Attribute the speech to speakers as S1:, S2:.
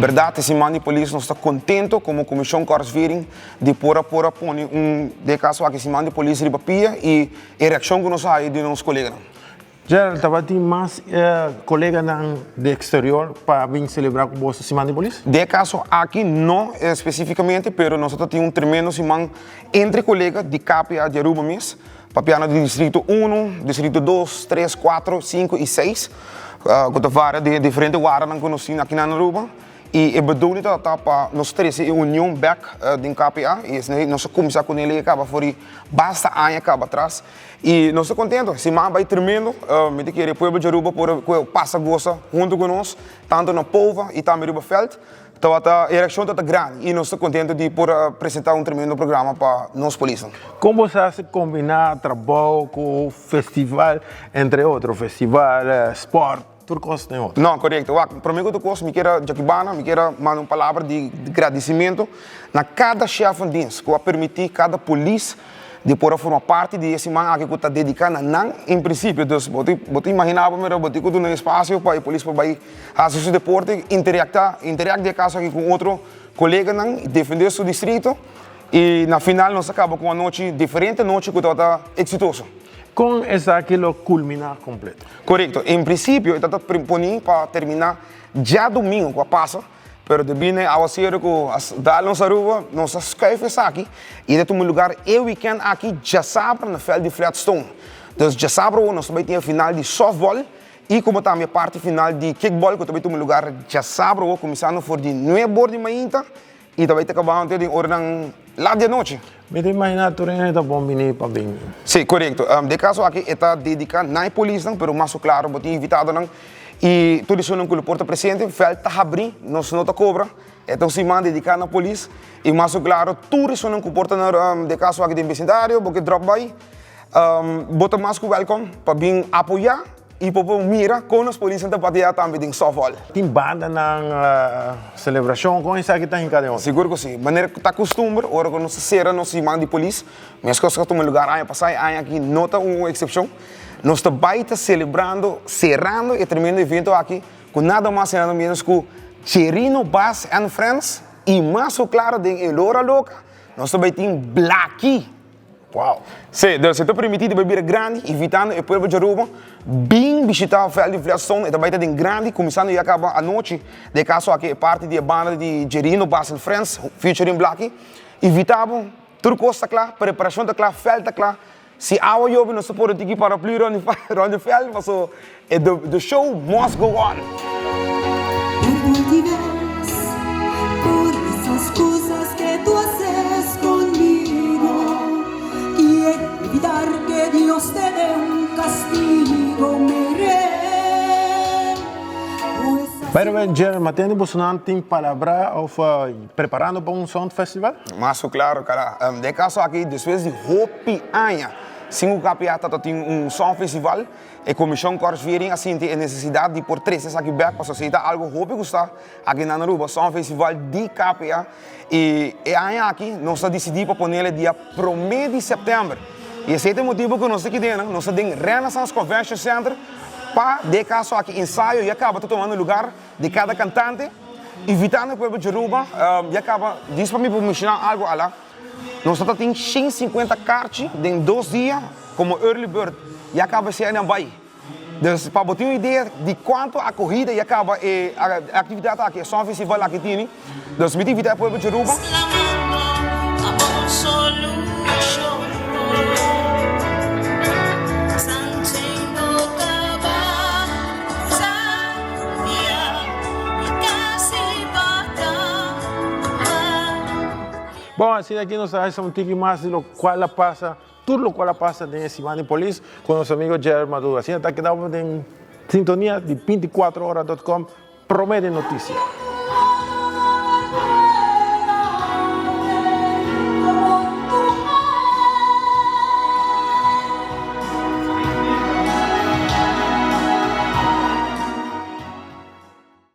S1: berdad e siman di polis nos ta contento como Comision Korpsviering di por a por a pone un den e caso aki siman di polis riba pia y e reaccion cu nos a haya di nos coleganan.
S2: Gerald, tabatin mas coleganan di exterior pa bin celebra cu boso siman di polis?
S1: Den e caso aki no specificamente pero nos ta tin un tremendo siman entre colega di KPA di Aruba mes Papiando di distrito uno, distrito dos, tres, cuatro, cinco y seis, cu ta varia den e diferente waranan cu nos tin aki na Aruba. Y e bedoeling ta ta pa nos trece e union bek den KPA y esei nos a cuminsa cu nel y a caba for di basta aña caba atras. Y nos ta contento, siman a bay tremendo, mi ta kere e pueblo di Aruba por pasa gosa hunto cu nos, tanto na Pova y tambe riba veld. Tabata, e reaccion tabata grandi y nos ta contento di por a presenta un tremendo programa pa nos polisnan.
S2: Con bo sa haci combina trabao cu festival, entre otro, festival, sport, tur cos den otro?
S1: No, corecto. Wak, prome cu tur cos mi kier a djakibana, mi kier a manda un palabra di gradicimento na cada chef van dienst cu a permiti cada polis di por a forma parti di e siman aki cu ta dedica na nan en principio. Dus bo ta bo ta imagina bo mira bo tin cu duna espacio pa e polis por bay Hasi su deporte, interacta, interact di e caso aki cu otro coleganan, defende su distrito y na final nos a caba cu un anochi, diferente anochi cu tabata exitoso.
S2: Con esaki lo culmina completo?
S1: Corecto. En principio e tabata poni pa termina djadomingo cu a pasa, pero debi na e awacero cu a dal nos Aruba, nos a scuif esaki y ta tuma lugar e weekend aki djasabra na veld di Flatstone. Dus djasabra awo nos ta bay tin e final di softball I komo tambe parti final di kickball ku ta bai tuma lugar djasabra awo kuminsando for di nuebe or di mainta i ta bai ta kabando te den oranan lat di anochi.
S2: Mi ta imaginá tur hende ta bon bini pa bin.
S1: Sí, korekto. Den e kaso aki e ta dediká na e polisnan, pero mas ku klaro bo tin invitadonan i tur esunnan ku lo por ta presente. Vèlt ta habrí, nos no ta kobra. E ta un siman dediká na polis i mas ku klaro tur esunnan ku por ta na den e kaso aki den besindario bo ke dròp bai. Bo ta mas ku wèlkòm pa bin apoyá i pa por mira kon nos polisnan ta bateá tambe den sòftbòl.
S2: Tin bandanan, selebrashon, kon esaki ta hinká den otro?
S1: Sigur ku si. Manera ku ta kustumber, ora ku nos ta sera nos siman di polis, meskos ku a tuma lugar aña pasá, e aña aki no ta un eksepshon, nos ta bai ta selebrando, serando e tremendo evento aki ku nada mas i nada menos ku Cherino Bass and Friends i mas ku klaro den e Lora Loka nos ta bai tin Blaki.
S2: Wow!
S1: Sí, dus e ta permití di bai bira grandi, invitando e pueblo di Aruba bin bishitá vèlt di Flatstone. E ta bai ta den grandi, kuminsando ya kaba anochi. Den e kaso aki e parti di e banda di Jerino Bass and Friends featuring Blackie. Invitá bo, tur kos ta kla, preparashon ta kla, vèlt ta kla. Si awa yobe nos ta por a tiki paraplu rònt di rònt di vèlt paso e the show must go on.
S2: By the way, Jerry, ma tende bosonan tin palabra of preparando pa un sound festival?
S1: Mas ku klaro, kara. Den e kaso aki, despues di hopi aña sin ku KPA ta tin un sound festival, E Komishon Korpsviering a sinti e nesesidat di por trese esaki bèk pasobra esei ta algu hopi gustá aki na Aruba, Song Festival di KPA. I e aña aki nos a disidí pa ponel e dia promé di sèptèmber. I esei ta e motibu ku nos ta kidena, nos ta den Renaissance Convention Center pa den e kaso aki ensayo ya kaba ta tumando lugar di kada kantante, invitando e pueblo di Aruba ya kaba djis pa mi por menshoná algu ala. Nos ta tin 150 karchi den dos dia komo early bird ya kaba esei aña bai. Dus pa bo tin un idea di kuantu akohida ya kaba e aktividat aki, e Song Festival aki tini. Dus mi ta invita e pueblo di Aruba.
S2: Bon, asina aki nos ta haci un tiki mas di locual a pasa, tur locual a pasa den e siman di polis cu nos amigo Jerry Maduro. Asina ta keda bo den sintonia di binticuatro ora dot com, prome den noticia.